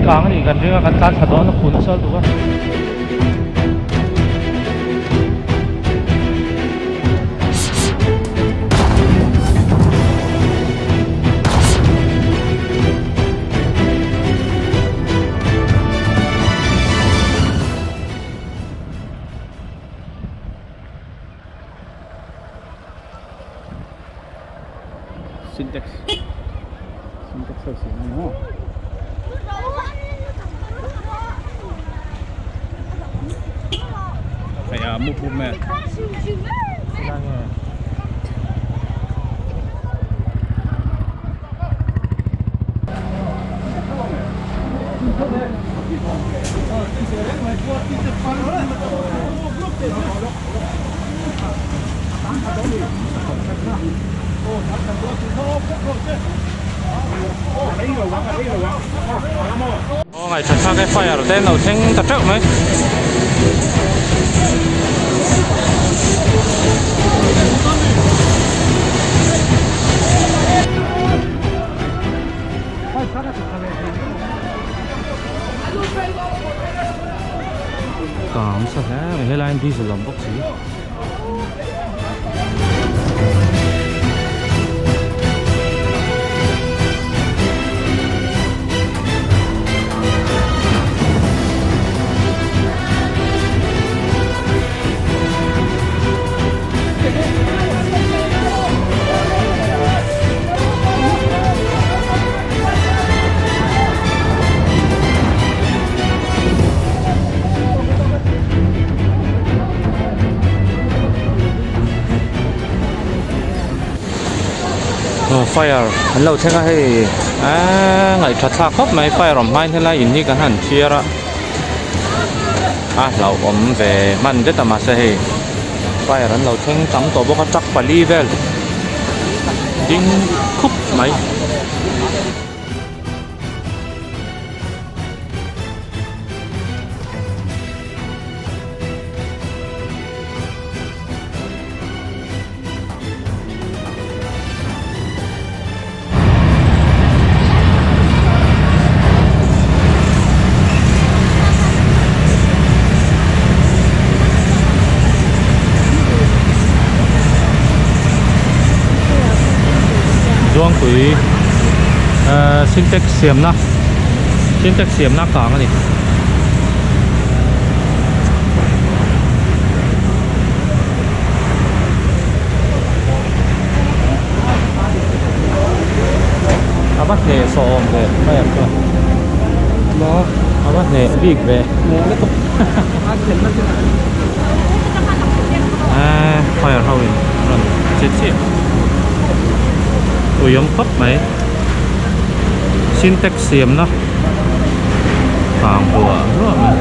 kang a nih kan ring a kan tlan thla dawn a khu nasa lutuk a. Sintex Sintex ho siam a ni maw hei a mu bum e helai nge Aw ngaihthla thlak e fire te an lo thleng ta teuh mai. Kang sa hle mai helaiin diesel a awm bawk si. Fire an lo thleng a hei eee ngaihtha thlak khawp mai fire awm hmain helai in hi kan han chhiar a a hlauhawm ve hman det a mahse hei fire an lo thleng tam tawh bawk a truck pali vel ding khup mai. Zuangpui eh sintex siamna sintex siamna kang a ni. A va hneh sawh awm ve mai ang chuan maw a va hneh bik ve eee fire ho in an rawn che chiah ui awm khawp mai sintex siamna kang hluah hluah mai.